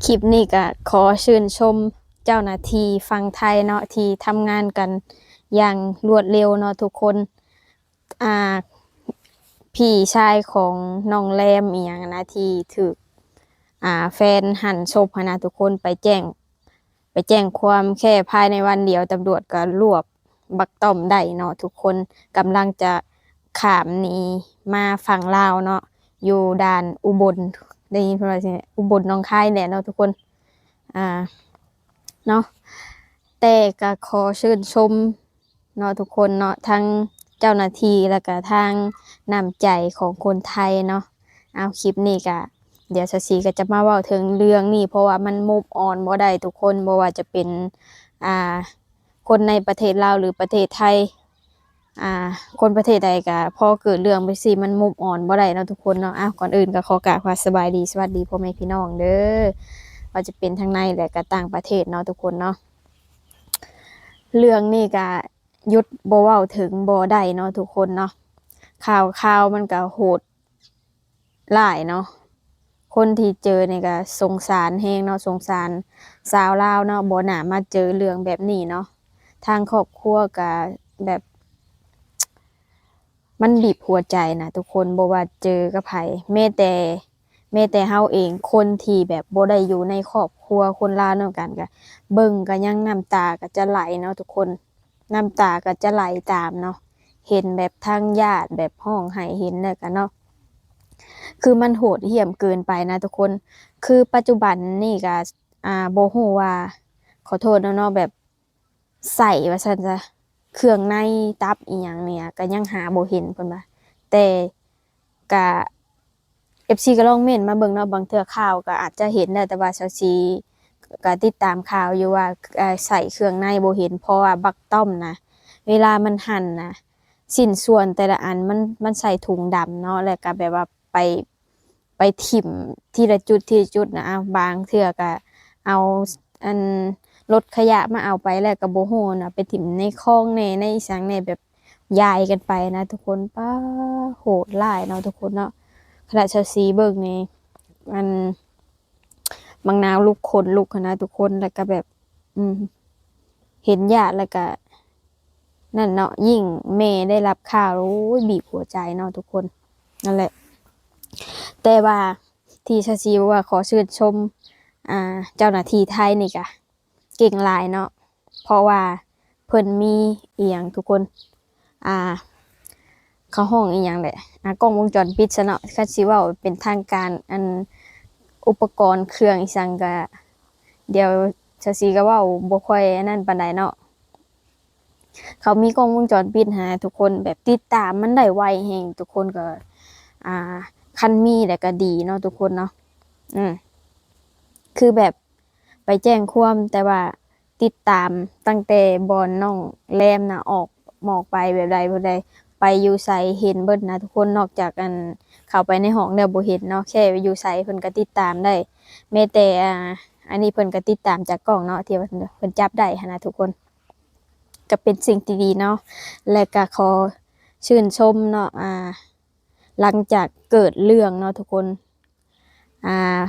ຄລິບນີ້ກໍຂໍຊື່ນຊົມເຈົ້າໜ້າທີ່ຝັ່ງໄທເນາະ ທີ່ທຳງານກັນຢ່າງລວດເລັວເນາະທຸກຄົນ. ອ່າ ພີ່ຊາຍຂອງນ້ອງແລມອີ່ຫຍັງນະ ທີ່ຖືກ ອ່າ ແຟນຫັນສົບຫັ້ນນະທຸກຄົນ ໄປແຈ້ງ ໄປແຈ້ງຄວາມແຄ່ພາຍໃນວັນດຽວ ຕຳຫຼວດກໍລວບບັກຕ້ອມໄດ້ເນາະທຸກຄົນ. ກຳລັງຈະຂ້າມໜີມາຝັ່ງລາວເນາະ ຢູ່ດ່ານອຸບົນ ໄດ້ຍິນເພິ່ນວ່າຊິອຸບົນໜອງຄາຍແຫຼະເນາະທຸກຄົນ ອ່າ ເນາະ. ແຕ່ກໍຂໍຊື່ນຊົມເນາະທຸກຄົນເນາະ ທັງເຈົ້າໜ້າທີ່ ແລ້ວກໍທາງນ້ຳໃຈຂອງຄົນໄທເນາະ. ເອົາ ຄລິບນີ້ກໍ ດຽວສາວສີກໍຈະມາເວົ້າເຖິງເລື່ອງນີ້ ເພາະວ່າມັນ move on ບໍ່ໄດ້ທຸກຄົນ ບໍ່ວ່າຈະເປັນ ອ່າ ຄົນໃນປະເທດລາວ ຫຼື ປະເທດໄທ ອ່າ ຄົນປະເທດໃດກໍພໍເກີດເລື່ອງໄປຊີ້ ມັນ move on ບໍ່ໄດ້ເນາະທຸກຄົນເນາະ. ເອົາ ກ່ອນອື່ນກໍຂໍກາບຄຳວ່າສະບາຍດີ ສະຫວັດດີພໍ່ແມ່ພີ່ນ້ອງເດີ ວ່າຈະເປັນທາງໃນ ແລະ ກໍຕ່າງປະເທດເນາະທຸກຄົນເນາະ. ເລື່ອງນີ້ກໍຢຸດບໍ່ເວົ້າເຖິງບໍ່ໄດ້ເນາະທຸກຄົນເນາະ ຂ່າວ ຂ່າວມັນກໍໂຫດ ຫຼາຍເນາະ. ຄົນທີ່ເຈີນີ້ກໍສົງສານແຮງເນາະ ສົງສານຊາວລາວເນາະ ບໍ່ໜ້າມາເຈີເລື່ອງແບບນີ້ເນາະ. ທາງຄອບຄົວກໍແບບ ມັນບີບຫົວໃຈນະທຸກຄົນ ບໍ່ວ່າເຈີກັບໃຜ ແມ້ແຕ່ ແມ້ແຕ່ເຮົາເອງ ຄົນທີ່ແບບບໍ່ໄດ້ຢູ່ໃນຄອບຄົວຄົນລາວນຳກັນ ກໍເບິ່ງກໍຍັງນ້ຳຕາກໍຈະໄຫຼເນາະທຸກຄົນ. ນ້ຳຕາກໍຈະໄຫຼຕາມເນາະ ເຫັນແບບທາງຍາດແບບຮ້ອງໄຫ້ ເຫັນແລ້ວກໍເນາະ ຄືມັນໂຫດຫ້ຽມເກີນໄປນະທຸກຄົນ. ຄືປັດຈຸບັນນີ້ກໍ ອ່າ ບໍ່ຮູ້ວ່າ ຂໍໂທດເນາະ ແບບໃຊ້ວ່າຊັ້ນຊະ ເຄື່ອງໃນຕັບອີ່ຫຍັງນີ້ກໍຍັງຫາບໍ່ເຫັນ ເພິ່ນວ່າ ແຕ່ ກະ ເອັຟຊີ ກໍລອງເມັ້ນມາເບິ່ງເນາະ ບາງເທື່ອຂ່າວກໍອາດຈະເຫັນແລ້ວ ແຕ່ວ່າສາວສີກໍຕິດຕາມຂ່າວຢູ່ວ່າ ເອີ ໃສ່ເຄື່ອງໃນບໍ່ເຫັນ ເພາະວ່າບັກຕ້ອມນະ ເວລາມັນຫັ່ນນະ ຊິ້ນສ່ວນແຕ່ລະອັນມັນ ມັນໃສ່ຖົງດຳເນາະ ແລ້ວກໍແບບວ່າໄປ ໄປຖິ້ມທີລະຈຸດ ທີລະຈຸດນະ. ອາ ບາງເທື່ອກໍເອົາ ອັນ ລົດຂະຫຍະມາເອົາໄປແລ້ວກໍບໍ່ຮູ້ນະ ໄປຖິ້ມໃນຄອງແດ່ ໃນອີ່ສັງແດ່ ແບບ ຢາຍກັນໄປນະທຸກຄົນ. ປ້າ ໂຫດຫຼາຍເນາະທຸກຄົນເນາະ. ຂະໜາດສາວສີເບິ່ງນີ້ ອັນ ບັກນາວລຸກ ຂົນລຸກຫັ້ນນະທຸກຄົນ. ແລ້ວກໍແບບ ອືມ ເຫັນຍາດແລ້ວກໍ ນັ້ນເນາະ ຍິ່ງແມ່ໄດ້ຮັບຂ່າວ ໂອ້ຍ ບີບຫົວໃຈເນາະທຸກຄົນ. ນັ້ນແຫຼະ ແຕ່ວ່າທີ່ສາວສີວ່າຂໍຊື່ນຊົມ ອ່າ ເຈົ້າໜ້າທີ່ໄທນີ້ກະ ເກັ່ງຫຼາຍເນາະ ເພາະວ່າເພິ່ນມີອີ່ຫຍັງທຸກຄົນ ອ່າ ເຂົາຮ້ອງອີ່ຫຍັງແຫຼະ ອ່າ ກ້ອງວົງຈອນປິດຊະເນາະ ຄັນຊິເວົ້າເປັນທາງການ ອັນ ອຸປະກອນເຄື່ອງອີ່ສັງກະ ດຽວສາວສີກະເວົ້າບໍ່ຄ່ອຍອັນນັ້ນປານໃດເນາະ. ເຂົາມີກ້ອງວົງຈອນປິດຫັ້ນນະທຸກຄົນ ແບບຕິດຕາມມັນໄດ້ໄວແຮງ ທຸກຄົນກໍ ອ່າ ຄັນມີແລ້ວກໍດີເນາະທຸກຄົນເນາະ. ອືມ ຄືແບບໄປແຈ້ງຄວາມ ແຕ່ວ່າຕິດຕາມຕັ້ງແຕ່ບ່ອນນ້ອງແລມນະອອກ ອອກໄປແບບໃດ ແບບໃດ ໄປຢູ່ໃສເຫັນເບິດນະທຸກຄົນ ນອກຈາກ ອັນ ເຂົ້າໄປໃນຫ້ອງແລ້ວບໍ່ເຫັນເນາະ ແຄ່ຢູ່ໃສເພິ່ນກໍຕິດຕາມໄດ້. ແມ້ແຕ່ ອ່າ ອັນນີ້ເພິ່ນກໍຕິດຕາມຈາກກ້ອງເນາະ ທີ່ວ່າເພິ່ນຈັບໄດ້ຫັ້ນນະທຸກຄົນ. ກໍເປັນສິ່ງທີ່ດີເນາະ ແລະກໍຂໍຊື່ນຊົມເນາະ ອ່າ ຫຼັງຈາກເກີດເລື່ອງເນາະທຸກຄົນ ອ່າ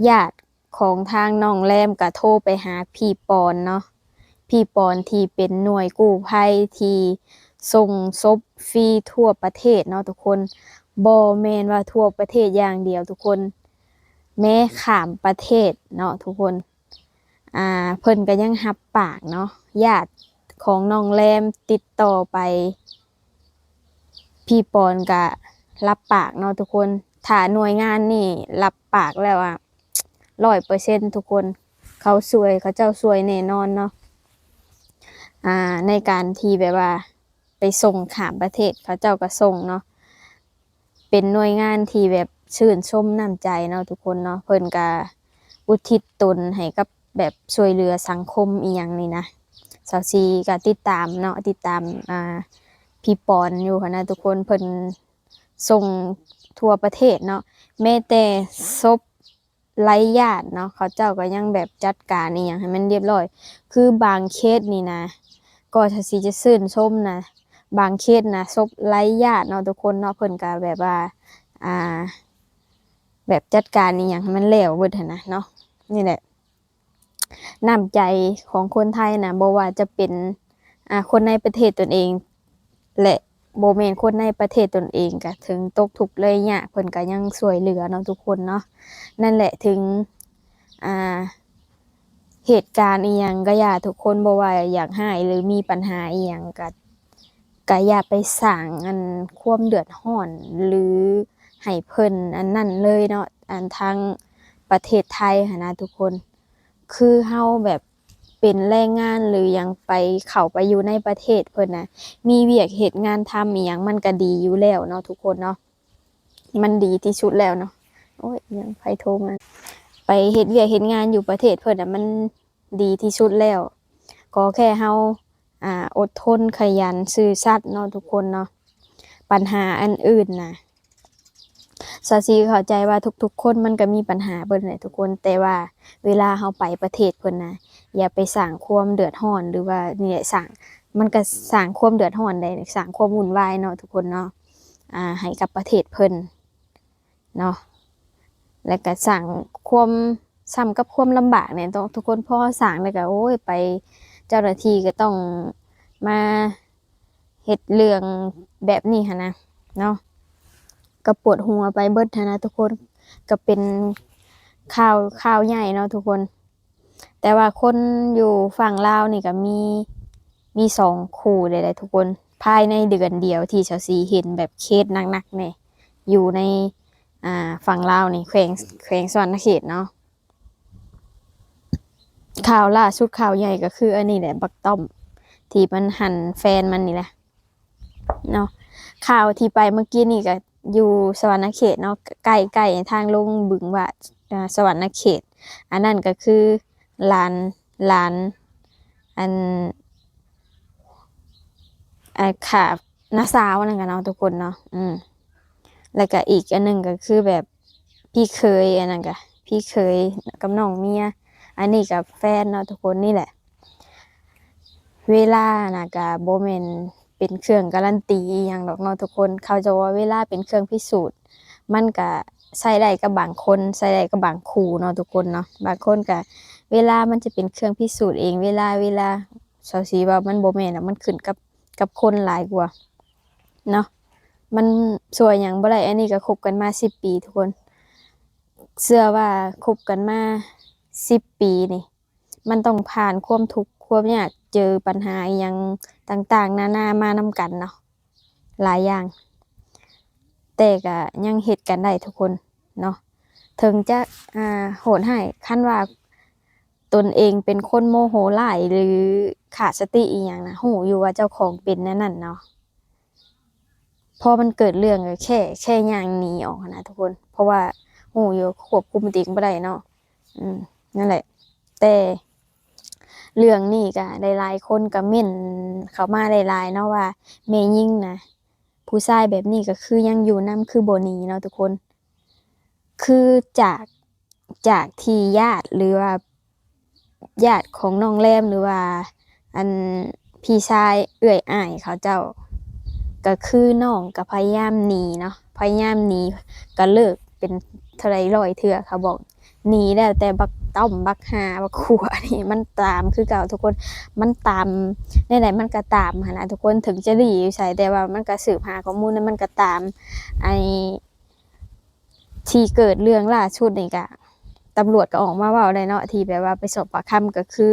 ຍາດຂອງທາງນ້ອງແລມກໍໂທໄປຫາພີ່ປອນເນາະ ພີ່ປອນທີ່ເປັນໜ່ວຍກູ້ໄພທີ່ສົ່ງສົບຟຣີທົ່ວປະເທດເນາະທຸກຄົນ. ບໍ່ແມ່ນວ່າທົ່ວປະເທດຢ່າງດຽວທຸກຄົນ ແມ້ຂ້າມປະເທດເນາະທຸກຄົນ. ອ່າ ເພິ່ນກໍຍັງຮັບປາກເນາະ ຍາດຂອງນ້ອງແລມຕິດຕໍ່ໄປ ພີ່ປອນກໍຮັບປາກເນາະທຸກຄົນ. ຖ້າໜ່ວຍງານນີ້ຮັບປາກແລ້ວອະ ຮ້ອຍເປີເຊັນທຸກຄົນ ເຂົາຊ່ວຍ ເຂົາເຈົ້າຊ່ວຍແນ່ນອນເນາະ. ອ່າ ໃນການທີ່ແບບວ່າໄປສົ່ງຂ້າມປະເທດ ເຂົາເຈົ້າກໍສົ່ງເນາະ. ເປັນໜ່ວຍງານທີ່ແບບຊື່ນຊົມນ້ຳໃຈເນາະທຸກຄົນເນາະ ເພິ່ນກະອຸທິດຕົນໃຫ້ກັບແບບຊ່ວຍເຫຼືອສັງຄົມອີ່ຫຍັງນີ້ນະ. ສາວສີກະຕິດຕາມເນາະ ຕິດຕາມ ອ່າ ພີ່ປອນຢູ່ຫັ້ນນະທຸກຄົນ ເພິ່ນສົ່ງທົ່ວປະເທດເນາະ ແມ້ແຕ່ສົບ ໄຮ້ຍາດເນາະ ເຂົາເຈົ້າກໍຍັງແບບຈັດການອີ່ຫຍັງໃຫ້ມັນລຽບຮ້ອຍ. ຄືບາງເຄສນີ້ນະ ກໍຖ້າຊິຈະຊື່ນຊົມນະ ບາງເຄສນະ ສົບໄຮ້ຍາດເນາະທຸກຄົນເນາະ ເພິ່ນກໍແບບວ່າ ອ່າ ແບບຈັດການອີ່ຫຍັງໃຫ້ມັນແລ້ວເບິດຫັ້ນນະເນາະ. ນີ້ແຫຼະ ນ້ຳໃຈຂອງຄົນໄທນະ ບໍ່ວ່າຈະເປັນ ອ່າ ຄົນໃນປະເທດຕົນເອງ ແລະ ບໍ່ແມ່ນຄົນໃນປະເທດຕົນເອງ ກະເຖິງຕົກທຸກໄດ້ຍາກ ເພິ່ນກະຍັງຊ່ວຍເຫຼືອເນາະທຸກຄົນເນາະ. ນັ້ນແຫຼະ ເຖິງ ອ່າ ເຫດການອີ່ຫຍັງກະຢ່າ ທຸກຄົນ ບໍ່ວ່າຢາກຮ້າຍ ຫຼື ມີບັນຫາອີ່ຫຍັງກະ ກະຢ່າໄປສ້າງອັນຄວາມເດືອດຮ້ອນ ຫຼື ໃຫ້ເພິ່ນອັນນັ້ນເລີຍເນາະ ອັນທາງປະເທດໄທຫັ້ນນະທຸກຄົນ. ຄືເຮົາແບບເປັນແຮງງານ ຫຼື ຫຍັງໄປ ເຂົ້າໄປຢູ່ໃນປະເທດເພິ່ນນະ ມີວຽກເຮັດງານທຳອີ່ຫຍັງ ມັນກະດີຢູ່ແລ້ວເນາະທຸກຄົນເນາະ ມັນດີທີ່ສຸດແລ້ວເນາະ. ໂອ້ຍ ຫຍັງ ໃຜໂທມາ. ໄປເຮັດວຽກເຮັດງານຢູ່ປະເທດເພິ່ນນະ ມັນດີທີ່ສຸດແລ້ວ. ຂໍແຄ່ເຮົາ ອ່າ ອົດທົນ ຂະຫຍັນ ຊື່ສັດເນາະທຸກຄົນເນາະ. ບັນຫາອັນອື່ນນະ ສາວສີເຂົ້າໃຈວ່າທຸກໆຄົນມັນກະມີບັນຫາເບິດແຫຼະທຸກຄົນ ແຕ່ວ່າເວລາເຮົາໄປປະເທດເພິ່ນນະ ຢ່າໄປສ້າງຄວາມເດືອດຮ້ອນ ຫຼືວ່ານີ້ແຫຼະ ສ້າງ ມັນກະສ້າງຄວາມເດືອດຮ້ອນໄດ້ ສ້າງຄວາມວຸ່ນວາຍເນາະທຸກຄົນເນາະ ອ່າ ໃຫ້ກັບປະເທດເພິ່ນເນາະ ແລ້ວກະສ້າງຄວາມ ສ່ຳກັບຄວາມລຳບາກນີ້ເນາະທຸກຄົນ. ພໍເຮົາສ້າງແລ້ວກະ ໂອ້ຍ ໄປ ເຈົ້າໜ້າທີ່ກະຕ້ອງມາ ເຮັດເລື່ອງແບບນີ້ຫັ້ນນະເນາະ ກະປວດຫົວໄປເບິດຫັ້ນນະທຸກຄົນ ກະເປັນຂ່າວ ຂ່າວໃຫຍ່ເນາະທຸກຄົນ. ແຕ່ວ່າຄົນຢູ່ຝັ່ງລາວນີ້ກະມີ ມີສອງຄູ່ເດ້ ທຸກຄົນ ພາຍໃນເດືອນດຽວທີ່ສາວສີເຫັນແບບເຄສໜັກໆນີ້ ຢູ່ໃນ ອ່າ ຝັ່ງລາວນີ້ ແຂວງ ແຂວງສະຫວັນນະເຂດເນາະ. ຂ່າວລ່າສຸດ ຂ່າວໃຫຍ່ກະຄືອັນນີ້ແຫຼະ ບັກຕ້ອມ ທີ່ມັນຫັນແຟນມັນນີ້ແຫຼະເນາະ. ຂ່າວທີ່ໄປເມື່ອກີ້ນີ້ກະຢູ່ສະຫວັນນະເຂດເນາະ ໃກ້ໆທາງລົງບຶງຫວາດ ອ່າ ສະຫວັນນະເຂດ. ອັນນັ້ນກະຄືຫຼານ ຫຼານ ອັນ ອ່າ ຂ້າ ນ້າສາວນັ້ນກະເນາະທຸກຄົນເນາະ ອືມ ແລ້ວກະອີກອັນໜຶ່ງກະຄືແບບ ພີ່ເຂີຍ ອັນນັ້ນກະພີ່ເຂີຍກັບນ້ອງເມຍ ອັນນີ້ກະແຟນເນາະທຸກຄົນ. ນີ້ແຫຼະ ເວລານະກະບໍ່ແມ່ນເປັນເຄື່ອງກາຣັນຕີອີ່ຫຍັງດອກເນາະທຸກຄົນ ເຂົາເຈົ້າວ່າເວລາເປັນເຄື່ອງພິສູດ ມັນກະໃຊ້ໄດ້ກັບບາງຄົນ ໃຊ້ໄດ້ກັບບາງຄູ່ເນາະທຸກຄົນເນາະ. ບາງຄົນກະ ເວລາມັນຈະເປັນເຄື່ອງພິສູດເອງ ເວລາ ເວລາ ສາວສີວ່າມັນບໍ່ແມ່ນດອກ ມັນຂຶ້ນກັບ ກັບຄົນຫຼາຍກວ່າເນາະ ມັນຊ່ວຍຫຍັງບໍ່ໄດ້. ອັນນີ້ກະຄົບກັນມາສິບປີທຸກຄົນ ເຊື່ອວ່າຄົບກັນມາສິບປີນີ້ ມັນຕ້ອງຜ່ານຄວາມທຸກຄວາມຍາກ ເຈີບັນຫາອີ່ຫຍັງຕ່າງໆນານາມານຳກັນເນາະ ຫຼາຍຢ່າງ ແຕ່ກະຍັງເຮັດກັນໄດ້ທຸກຄົນເນາະ ເຖິງຈະ ອ່າ ໂຫດຮ້າຍ ຄັນວ່າ ຕົນເອງເປັນຄົນໂມໂຫຫຼາຍ ຫຼື ຂາດສະຕິອີ່ຫຍັງນະ ຮູ້ຢູ່ວ່າເຈົ້າຂອງເປັນແນວນັ້ນເນາະ ພໍມັນເກີດເລື່ອງກະແຄ່ ແຄ່ຍ່າງໜີອອກຫັ້ນນະທຸກຄົນ ເພາະວ່າຮູ້ຢູ່ຄວບຄຸມຕົວເອງບໍ່ໄດ້ເນາະ ອືມ ນັ້ນແຫຼະ. ແຕ່ເລື່ອງນີ້ກະໄດ້ຫຼາຍຄົນກະເມັ້ນເຂົ້າມາຫຼາຍໆເນາະວ່າ ແມ່ຍິງນະ ຜູ້ຊາຍແບບນີ້ກະຄືຍັງຢູ່ນຳ ຄືບໍ່ໜີເນາະທຸກຄົນ ຄືຈາກ ຈາກທີ່ຍາດ ຫຼືວ່າຍາດຂອງນ້ອງແລມ ຫຼືວ່າອັນພີ່ຊາຍເອື້ອຍອ້າຍເຂົາເຈົ້າ ກະຄືນ້ອງກະພະຍາຍາມໜີເນາະ ພະຍາຍາມໜີ ກະເລີກເປັນເທົ່າໃດຮ້ອຍເທື່ອ ເຂົາບອກໜີແລ້ວ ແຕ່ບັກຕ້ອມ ບັກຫ່າ ບັກຂົວນີ້ ມັນຕາມຄືເກົ່າທຸກຄົນ ມັນຕາມແນວໃດມັນກະຕາມຫັ້ນນະທຸກຄົນ ເຖິງຈະໜີຢູ່ໃສ ແຕ່ວ່າມັນກະສືບຫາຂໍ້ມູນ ແລ້ວມັນກະຕາມ ໄອ້ ທີ່ເກີດເລື່ອງລ່າສຸດນີ້ກະ ຕຳຫຼວດກະອອກມາເວົ້າໄດ້ເນາະ ທີ່ແບບວ່າໄປສອບປາກຄຳ ກະຄື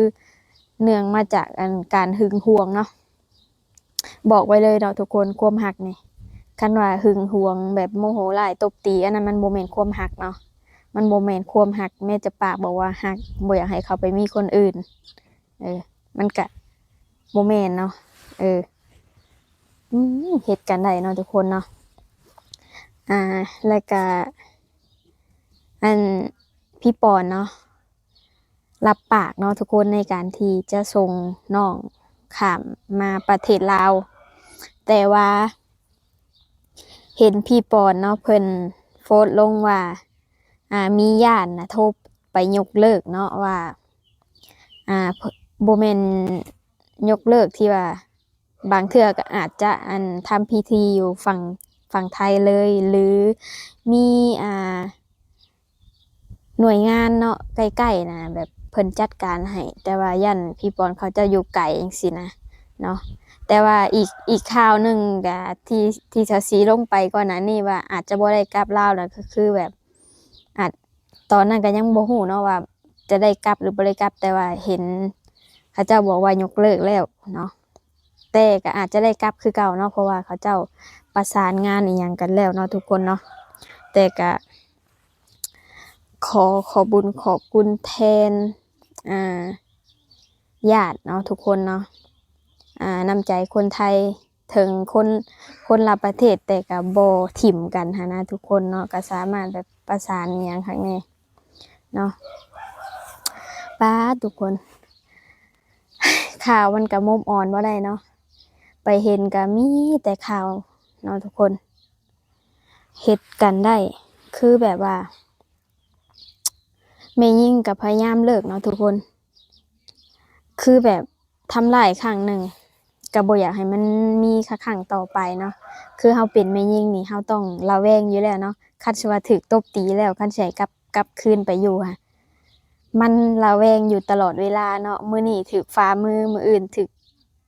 ເນື່ອງມາຈາກອັນການຫຶງຫວງເນາະ ບອກໄວ້ເລີຍເນາະທຸກຄົນ ຄວາມຮັກນີ້ ຄັນວ່າຫຶງຫວງແບບໂມໂຫຫຼາຍຕົບຕີ ອັນນັ້ນມັນບໍ່ແມ່ນຄວາມຮັກເນາະ ມັນບໍ່ແມ່ນຄວາມຮັກ ແມ້ແຕ່ປາກບອກວ່າຮັກ ບໍ່ຢາກໃຫ້ເຂົາໄປມີຄົນອື່ນ ເອີ ມັນກະບໍ່ແມ່ນເນາະ ເອີ ອືມ ເຮັດກັນໄດ້ເນາະທຸກຄົນເນາະ ອ່າ ແລ້ວກະ ອັນ ພີ່ປອນເນາະ ຮັບປາກເນາະທຸກຄົນ ໃນການທີ່ຈະສົ່ງນ້ອງຂ້າມມາປະເທດລາວ ແຕ່ວ່າເຫັນພີ່ປອນເນາະ ເພິ່ນໂພສລົງວ່າ ອ່າ ມີຍາດນະໂທໄປຍົກເລີກເນາະ ວ່າ ອ່າ ບໍ່ແມ່ນຍົກເລີກທີ່ວ່າ ບາງເທື່ອກະອາດຈະ ອັນ ທຳພິທີຢູ່ຝັ່ງ ຝັ່ງໄທເລີຍ ຫຼື ມີ ອ່າ ໜ່ວຍງານເນາະ ໃກ້ໆນະ ແບບເພິ່ນຈັດການໃຫ້ ແຕ່ວ່າຢ້ານພີ່ປອນເຂົາເຈົ້າຢູ່ໄກຈັ່ງຊີ້ນະເນາະ. ແຕ່ວ່າອີກ ອີກຂ່າວໜຶ່ງກະ ທີ່ ທີ່ສາວສີລົງໄປກ່ອນໜ້ານີ້ວ່າອາດຈະບໍ່ໄດ້ກັບລາວນະ ກໍຄືແບບ ອາດ ຕອນນັ້ນກໍຍັງບໍ່ຮູ້ເນາະວ່າຈະໄດ້ກັບຫຼືບໍ່ໄດ້ກັບ ແຕ່ວ່າເຫັນເຂົາເຈົ້າບອກວ່າຍົກເລີກແລ້ວເນາະ. ແຕ່ກໍອາດຈະໄດ້ກັບຄືເກົ່າເນາະ ເພາະວ່າເຂົາເຈົ້າປະສານງານອີ່ຫຍັງກັນແລ້ວເນາະທຸກຄົນເນາະ. ແຕ່ກໍຂໍຂອບບຸນຂອບຄຸນແທນ ອ່າ ຍາດເນາະທຸກຄົນເນາະ. ອ່າ ນ້ຳໃຈຄົນໄທ ເຖິງຄົນ ຄົນລະປະເທດ ແຕ່ກໍບໍ່ຖິ້ມກັນຫັ້ນນະທຸກຄົນເນາະ. ກໍສາມາດແບບປະສານອີ່ຫຍັງຄັກແນ່ເນາະ. ປາດ ທຸກຄົນ ຂ່າວມັນກໍ move on ບໍ່ໄດ້ເນາະ. ໄປເຫັນກໍມີແຕ່ຂ່າວເນາະທຸກຄົນ ເຮັດກັນໄດ້ ຄືແບບວ່າ ແມ່ຍິງກໍພະຍາຍາມເລີກເນາະທຸກຄົນ ຄືແບບທຳຮ້າຍຄັ້ງໜຶ່ງ ກໍບໍ່ຢາກໃຫ້ມັນມີຄັ້ງຕໍ່ໄປເນາະ. ຄືເຮົາເປັນແມ່ຍິງນີ້ ເຮົາຕ້ອງລະແວງຢູ່ແລ້ວເນາະ. ຄັນຊິວ່າຖືກຕົບຕີແລ້ວ ຄັນຊິໃຫ້ກັບ ກັບຄືນໄປຢູ່ຫັ້ນ ມັນລະແວງຢູ່ຕະຫຼອດເວລາເນາະ. ມື້ນີ້ຖືກຝ່າມື ມື້ອື່ນຖືກ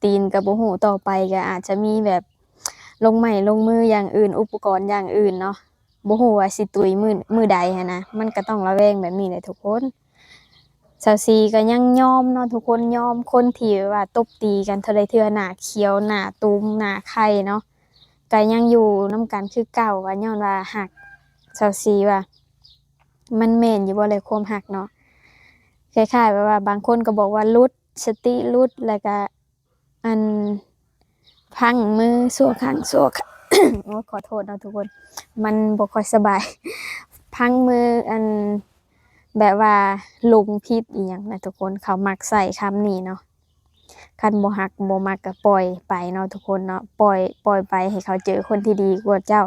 ຕີນກໍບໍ່ຮູ້ ຕໍ່ໄປກໍອາດຈະມີແບບລົງໄມ້ລົງມືຢ່າງອື່ນ ອຸປະກອນຢ່າງອື່ນເນາະ. ບໍ່ຮູ້ວ່າຊິຕຸຍມື້ ມື້ໃດຫັ້ນນະ ມັນກໍຕ້ອງລະແວງແບບນີ້ແຫຼະທຸກຄົນ. ສາວສີກໍຍັງຍອມເນາະທຸກຄົນ ຍອມຄົນທີ່ແບບວ່າຕົບຕີກັນເທື່ອໃດເທື່ອ ໜ້າຂຽວ ໜ້າຕູມ ໜ້າໄຂ້ເນາະ ກໍຍັງຢູ່ນຳກັນຄືເກົ່າ ກໍຍ້ອນວ່າຮັກ. ສາວສີວ່າ ມັນແມ່ນຢູ່ບໍ່ແລະຄວາມຮັກເນາະ? ຄ້າຍໆແບບວ່າບາງຄົນກໍບອກວ່າຫຼຸດ ສະຕິຫຼຸດ ແລ້ວກະ ອັນ ພັງມືຊົ່ວຄັ້ງຊົ່ວຄາວ ໂອ້ ຂໍໂທດເນາະທຸກຄົນ ມັນບໍ່ຄ່ອຍສະບາຍ ພັງມື ອັນ ແບບວ່າຫຼົງຜິດອີ່ຫຍັງນະທຸກຄົນ ເຂົາມັກໃຊ້ຄຳນີ້ເນາະ. ຄັນບໍ່ຮັກບໍ່ມັກກໍປ່ອຍໄປເນາະທຸກຄົນເນາະ ປ່ອຍ ປ່ອຍໄປໃຫ້ເຂົາເຈີຄົນທີ່ດີກວ່າເຈົ້າ.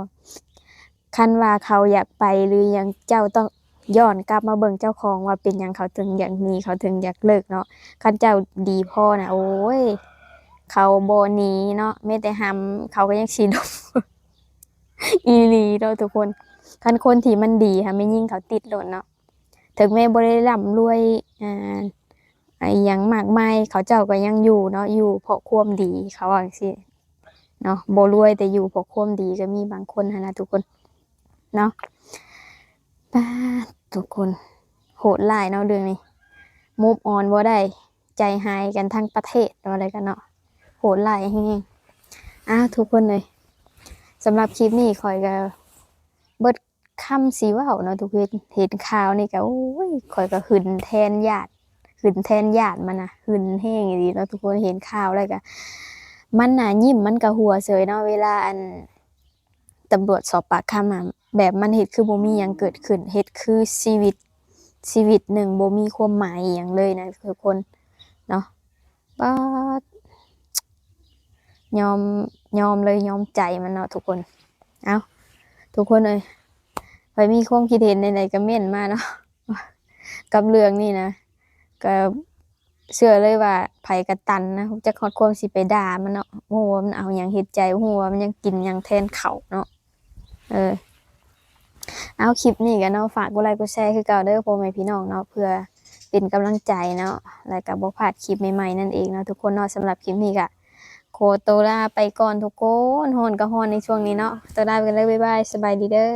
ຄັນວ່າເຂົາຢາກໄປຫຼືຫຍັງ ເຈົ້າຕ້ອງຍ້ອນກັບມາເບິ່ງເຈົ້າຂອງວ່າເປັນຫຍັງເຂົາເຖິງຢາກໜີ ເຂົາເຖິງຢາກເລີກເນາະ. ຄັນເຈົ້າດີພໍນະ ໂອ້ຍ ເຂົາບໍ່ໜີເນາະ ແມ້ແຕ່ຫຳເຂົາກໍຍັງຊິດົມ ອີ່ຫຼີເນາະທຸກຄົນ. ຄັນຄົນທີ່ມັນດີຫາ ແມ່ຍິງເຂົາຕິດໂລດເນາະ ເຖິງແມ່ບໍ່ໄດ້ລ່ຳລວຍ ອ່າ ອີ່ຫຍັງມາກມາຍ ເຂົາເຈົ້າກໍຍັງຢູ່ເນາະ ຢູ່ເພາະຄວາມດີ ເຂົາວ່າຈັ່ງຊີ້ເນາະ. ບໍ່ລວຍແຕ່ຢູ່ເພາະຄວາມດີກໍມີບາງຄົນຫັ້ນນະທຸກຄົນເນາະ. ປາດ ທຸກຄົນ ໂຫດຮ້າຍເນາະເລື່ອງນີ້ move on ບໍ່ໄດ້ ໃຈຫາຍກັນທັງປະເທດ ວ່າໄດ້ກັນເນາະ ໂຫດຮ້າຍແຮງ. ອ້າວ ທຸກຄົນເອີຍ ສຳລັບຄລິບນີ້ຂ້ອຍກໍເບິດ ຄຳຊິເວົ້າເນາະທຸກຄົນ ເຫັນ ເຫັນຂ່າວນີ້ກໍ ໂອ້ຍ ຂ້ອຍກໍຫຶງແທນຍາດ ຫຶງແທນຍາດມັນນະ ຫຶງແຮງອີ່ຫຼີເນາະທຸກຄົນ. ເຫັນຂ່າວແລ້ວກໍ ມັນໜ້າຍິ້ມ ມັນກໍຫົວເສີຍເນາະ ເວລາ ອັນ ຕຳຫຼວດສອບປາກຄຳ ແບບມັນເຮັດຄືບໍ່ມີຫຍັງເກີດຂຶ້ນ ເຮັດຄືຊີວິດ ຊີວິດໜຶ່ງບໍ່ມີຄວາມໝາຍອີ່ຫຍັງເລີຍນະທຸກຄົນເນາະ. ປາດ ຍອມ ຍອມເລີຍ ຍອມໃຈມັນເນາະທຸກຄົນ. ເອົ້າ ທຸກຄົນເອີຍ ໃຜມີຄວາມຄິດເຫັນແນວໃດກໍເມັ້ນມາເນາະ ກັບເລື່ອງນີ້ນະ. ກໍເຊື່ອເລີຍວ່າໃຜກໍຕັນນະ ຈັກຮອດຄວາມຊິໄປດ່າມັນເນາະ ບໍ່ຮູ້ວ່າມັນເອົາຫຍັງເຮັດໃຈ ບໍ່ຮູ້ວ່າມັນຍັງກິນຫຍັງແທນເຂົ້າເນາະ. ເອີ ເອົາ ຄລິບນີ້ກໍເນາະ ຝາກກົດໄລກົດແຊຄືເກົ່າເດີພໍ່ແມ່ພີ່ນ້ອງເນາະ ເພື່ອເປັນກຳລັງໃຈເນາະ ແລ້ວກໍບໍ່ພາດຄລິບໃໝ່ໆນັ້ນເອງເນາະທຸກຄົນເນາະ. ສຳລັບຄລິບນີ້ກໍຂໍໂຕລາໄປກ່ອນທຸກຄົນ ຮ້ອນກໍຮ້ອນໃນຊ່ວງນີ້ເນາະ ໂຕລາໄປກັນເລີຍ ບາຍບາຍ ສະບາຍດີເດີ.